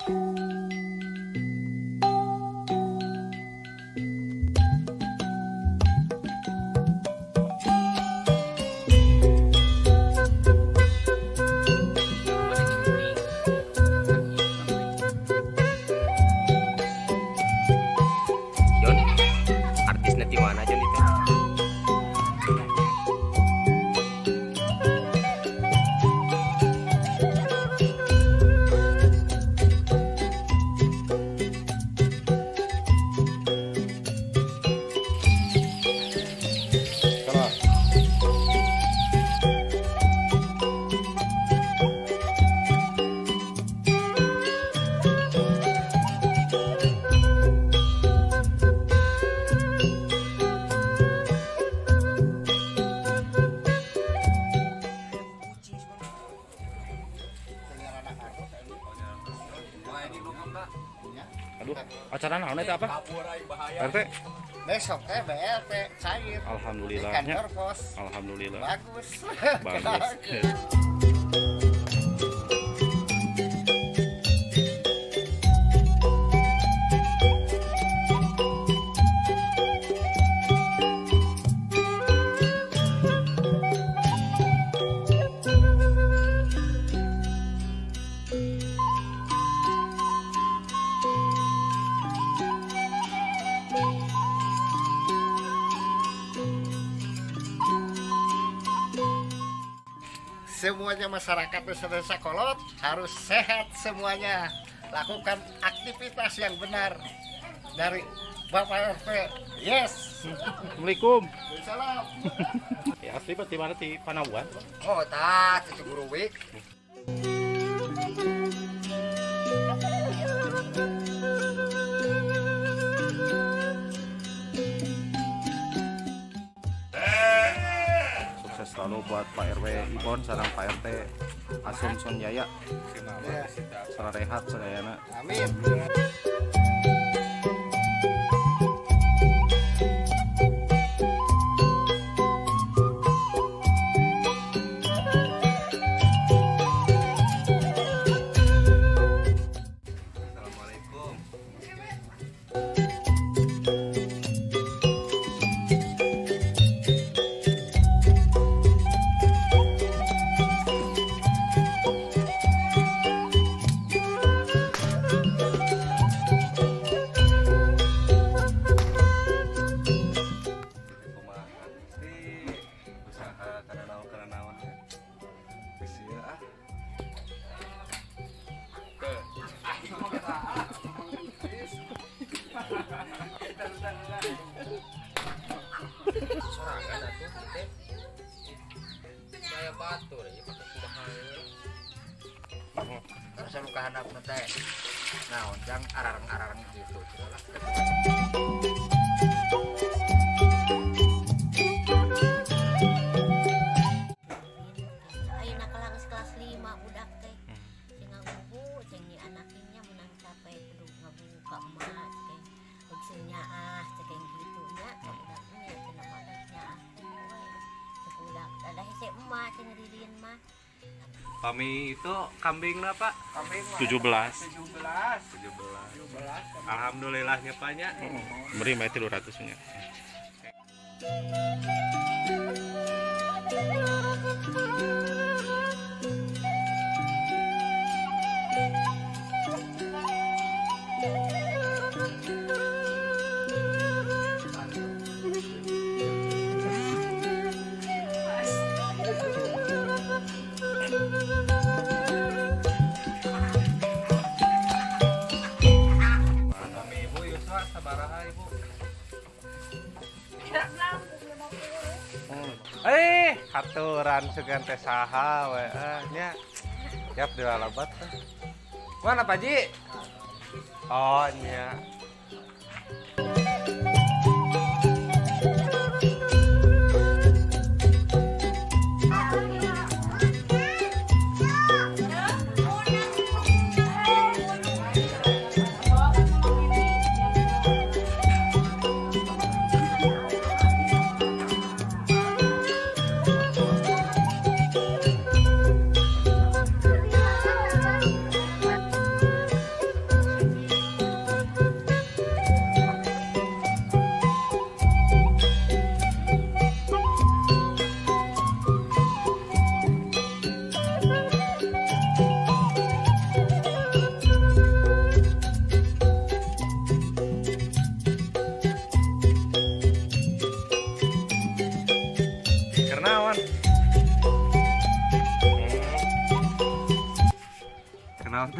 Jon, artisnya di mana Jon itu? Aduh, acara naon eta apa? RT. Besok teh BLT cair. Alhamdulillah. Di kantor pos. Alhamdulillah. Bagus. Bagus. Semuanya masyarakat Desa Kolot harus sehat semuanya. Lakukan aktivitas yang benar dari Bapak RT. Yes. Assalamualaikum. Salam. Ya asli Pak di mana di Panawan? Oh, tah cucu guruwik. Sukses selalu buat Pak RW Ibon sareng Pak RT Asumson Jaya. Sararehat sadayana. Amin. Assalamualaikum. Kumaha Gusti usaha karena naon karena naon. Geus ieu ah. Sorangan atuh teh. Gaya batur ya pakai kumaha. Terus anu kahandapna teh. Naon jang arareng-arareng gitu. Ayeuna kelas kelas 5 budak teh. Sing ngagugu ceng ni anakinya menang capek kudu ngagugu ka emak ceng. Sing nyaah ceng kitu nya ka budaknya cenah mah da nyaah we. Cek budak da hese emak ceng ririn mah. Kami itu kambingna Pak. Kambing mah 17. 17. 17. Alhamdulillahnya Pak nya. Beri mah 300 nya. Kami Ibu Yuswa sabaraha Ibu? Haturan sugan teh saha we ah nya. Siap dilalabat teh. Mana Pak Ji? Oh nya.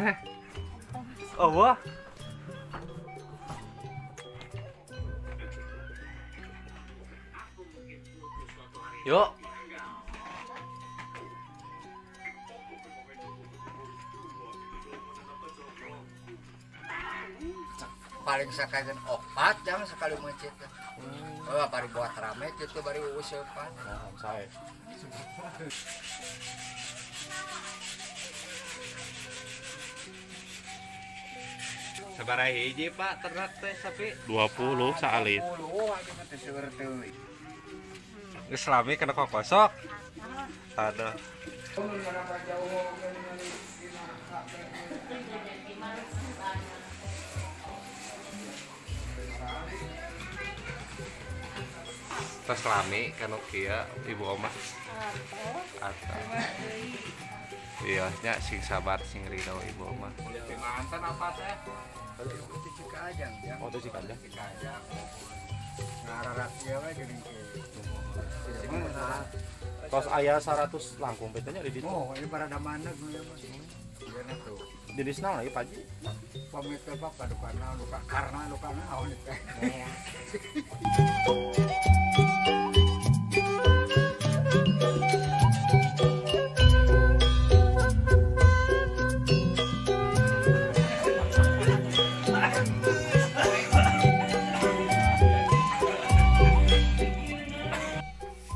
teh. Oh, wah. Yuk. Paling sekali opat jang sekali mencit. Oh, bari buat rame gitu bari useupan. Nah, saya. Sabaraha hiji Pak ternak teh sapi? 20 saalit. 10 aja mah teh seueur teuing. Geus lami kana kokosok. Aduh. Tos lami kanu kieu ibu omah. Atau iya nya sing sabar sing ridho ibu omah. Mantan apa teh? Itu Cikajang jang. Oh, itu Cikajang. Cikajang. Ngararak ieu we geuning kieu. Tos aya 100 langkung betanya di ditu. Oh, ini parada maneg nu ieu mah. Ieu na tuh. Jenis naon lagi Pak Haji? Pamit teh Pak padukana luka karena luka naon teh.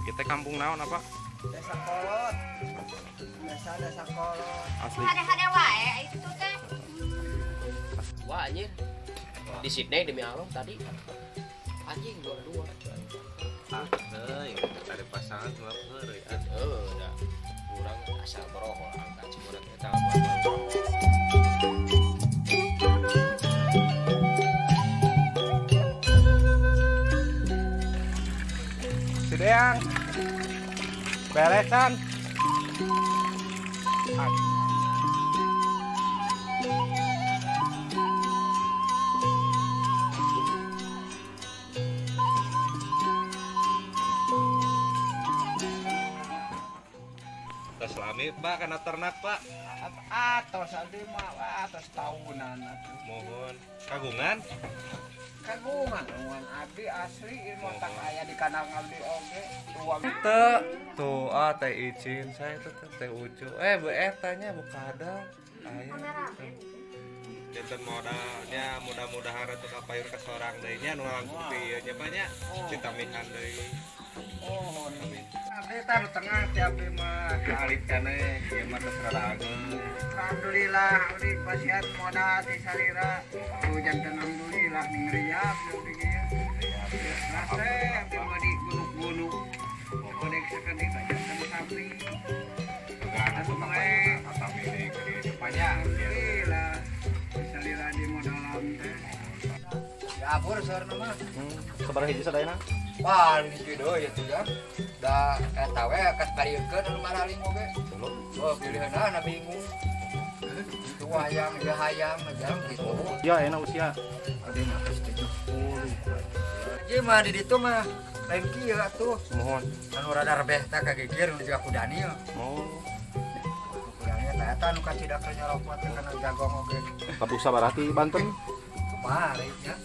Kita kampung naon apa? Desa Kolot. Desa Kolot. Asli. Hade-hade wae itu teh. Wah anjir. Di Sydney demi Allah tadi. Anjing dua-dua. Ah, heuy, tadi pasangan cuma heureuy. Eh, da urang asal boroho angkat cimurang eta apa. Si Deang. Beresan. Tos lami Pak kana ternak Pak. Atos abdi mah atos tahunan atuh. Mohon kagungan. Kagungan kagungan abdi asli ilmu tak aya di kandang abdi oge. Uang Teu tuh ah teh izin saya tuh teh ucu. Eh bu tanya buka ada. Aya. Janten modalnya mudah-mudahan atuh kapayur ka sorang deui nya nu langkung ti ieu nya Pak nya. Ditamihan deui. Oh, Abdi tah nu tengah ti abdi mah kaalit keneh ieu mah geus rada ageung. Alhamdulillah abdi pasihan modal di salira. Tuh janten alhamdulillah ning riap abdi ge. Rasa abdi mah di gunung-gunung. Kodek sakedik janten sapi. Dugaan atuh kapayur katami deui ka dieu Pak nya. Alhamdulillah. Salira di modalan teh. Dapur saurna mah. Sabaraha hiji sadayana? Paling hiji deui atuh ya. Da eta we kat kariekeun anu maraling oge. Oh, pilihanna bingung. Itu hayang dia hayang jang gitu. Ya enak usia. Abdi mah geus 70. Ieu mah di ditu mah lain kieu atuh. Mohon. Anu rada rebeh teh kagigir nu jiga ku Daniel. Mau Ku Daniel teh eta anu kacida keur nyerokot teh kana jagong oge. kabuh sabaraha ti Banten? Kemari nya.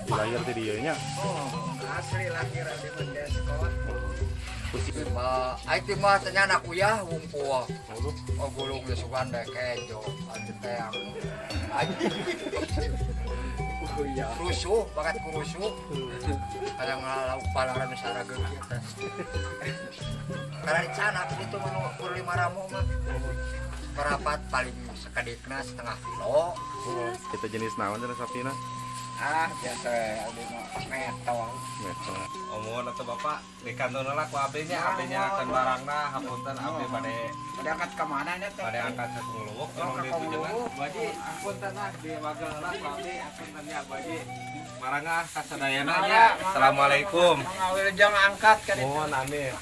Lahir ti dieu nya. Oh, asli lahir abdi mah Deskot. Mah, ai teh mah teh anak uyah wungkul. Oh gulung geus sugan deh kejo, abdi teh. Rusuh, bakat kurusuh. Kadang ngalauk palaran sarageun kieu teh. Karena dicanak itu mah nu kur lima ramu mah. Perapat paling sakedikna setengah kilo. Kita jenis naon cenah sapina? Ah, biasa abdi mah metol. Metol. Omongan atau bapak di kantor lah ku abdi nya abdi nya akan barangna hapunten abdi bade Bade angkat ka mana nya teh? bade angkat ka Kungluwuk Oh, tolong ka di pujengan. Kungluwuk. Bu Haji hapunten ah di wagel lah ku abdi hapunten nya Bu Haji. Marangah kasadayana nya. Assalamualaikum. Mangawil jang angkat ka ditu. Mohon amin.